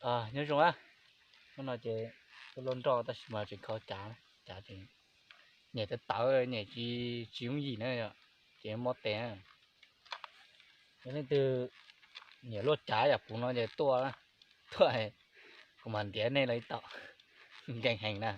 Nyob zoo, hnub no ces tuaj luaj nroj tab sis mas tseem kho cav, cav ces nyem tawv tawv, nyem tsis yooj yim na, ces mob tes. Yog leej twg nyiam luaj cav yam kuv no ces tuaj, tuaj, kuv mam ntiav nej los ib tom, nkees heev na.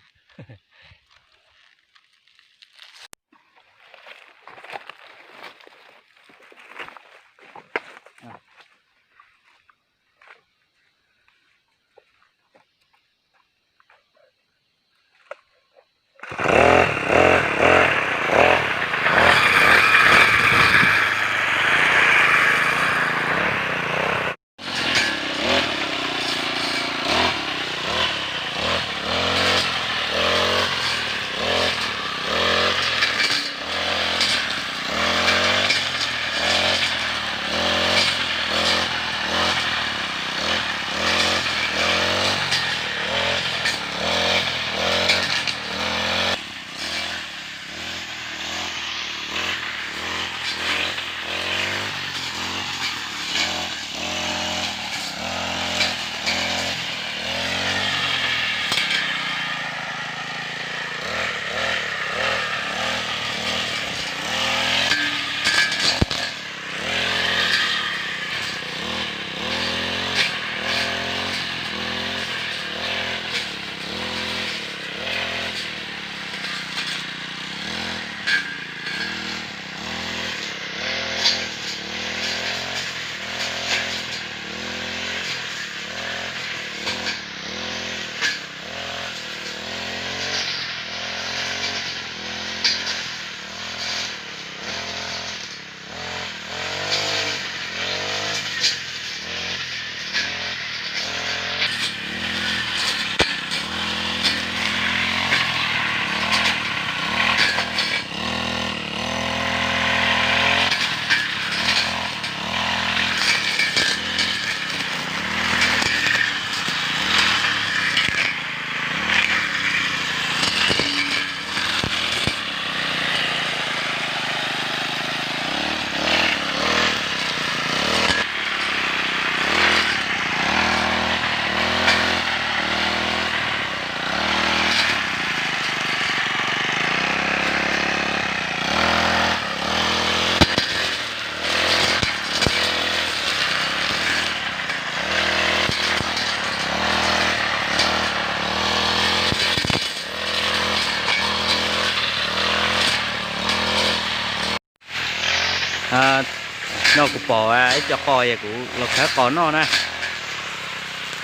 No kuv pom ib co qos es kuv los khawb qos noj na.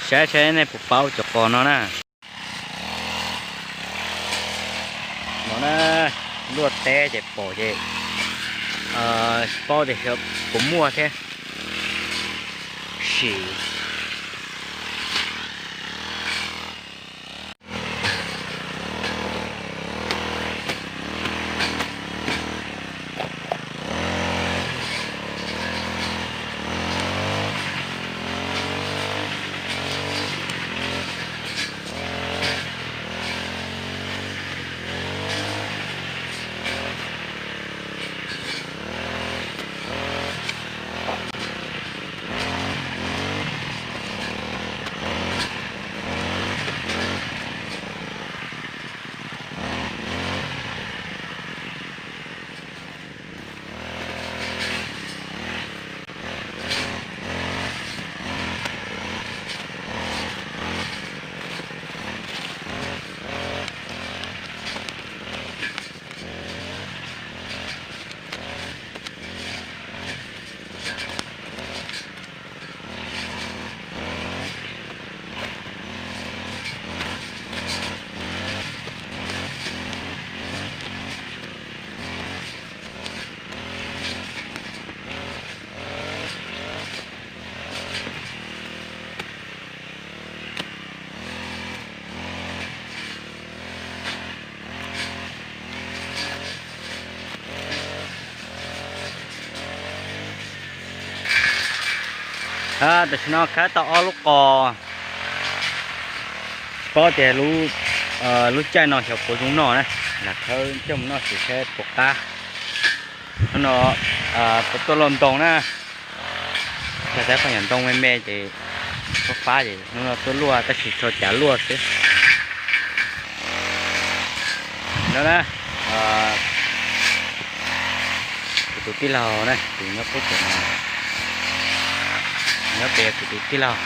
Saib saib nej puas paub cov qos no na. No na, luaj teb ces pom ces tsis paub tias puas muaj thiab. Sim. Tam sim no khawb tau ob lub qos. Tsis paub tias lub caij no xyov puas zoo noj na. Lam khawb coj mus noj xwb saib puas qab. Hnub no puas tuaj luaj ntoo na. Tag tab qhov nyuam ntoo me me ces Fab fab ces hnub no tuaj luaj tab sis tso cav luaj xwb. No na, kuv tus tij laug na, tus nyob pub, nyob pem kuv tus tij laug.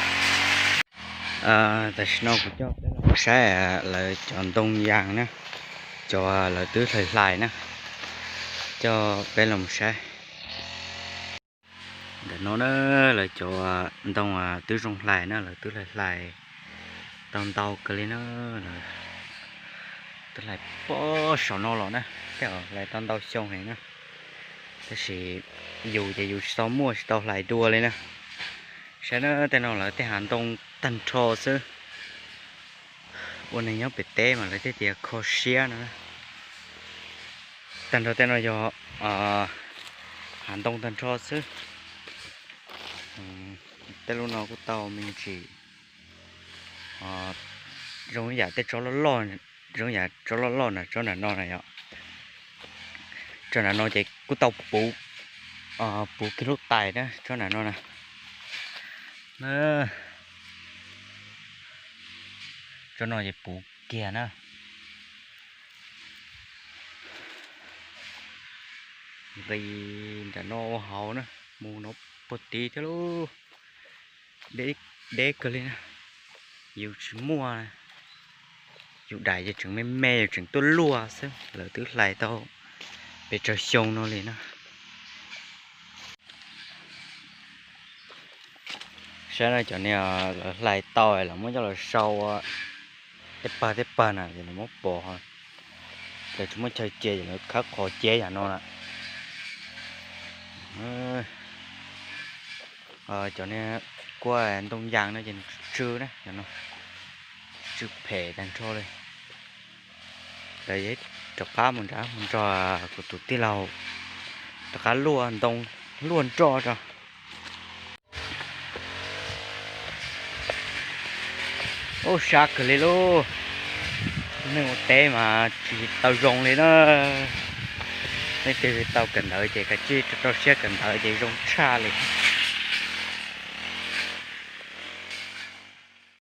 Tam sim no kuv coj peb los saib lawv cov ntoo yas na, cov lawv twb hlais hlais na, coj peb los saib. Ntawm no na, lawv cov ntoo twb zoo hlais na, lawv twb hlais hlais tau ntau kawg li na. Twb hlais pob saum no los na, tej zaum hlais tau ntau xyoo heev na, tab sis yus ces yus tsis tau muaj tsis tau hlais dua li na. Saib na, tej no lawv tej hav ntoo tag nrho xwb. Ua neeg nyob pem teb mas lawv thiaj tias kho siab no. Tag nrho tej no yog hav ntoo tag nrho xwb. Tej lub no kuj tau me ntsis, zoo yam tej tsob loj loj, zoo yam tsob loj loj na, tsob nram no na yom. Tsob nram no ces kuj tau puv, puv kiag lub tais na, tsob nram no na. Tsob no ces puv kiag na. Nqis nram no ua hauv na, mus no puag tid thiab lauj. Deb kawg li na, yus tsis muaj, yus daim ces tseem me me, yus tseem tuaj luaj xwb, lawv twb hlais tau pes tsawg xyoo no li na. Saib no, cov niag lawv hlais tau lawv muab coj los sau ua tej pawg tej pawg na, ces lawv muab pov, lawv tsis muaj chaw cia ces lawv khawb qhov cia yam no na. Cov niag kuaj ntoo yas no ces nws tsw tsw na, tsw phem tag nrho li. Lawv rov qab mus nrad mus nrog kuv tus tij laug rov qab luaj ntoo luaj nroj tso. Ub, sab kawg li lauj. Neeg ua teb mas tsis tau zoo li na. Leej twg tau kawm ntawv ces kav tsij rau rau siab kawm ntawv ces zoo tshaj li.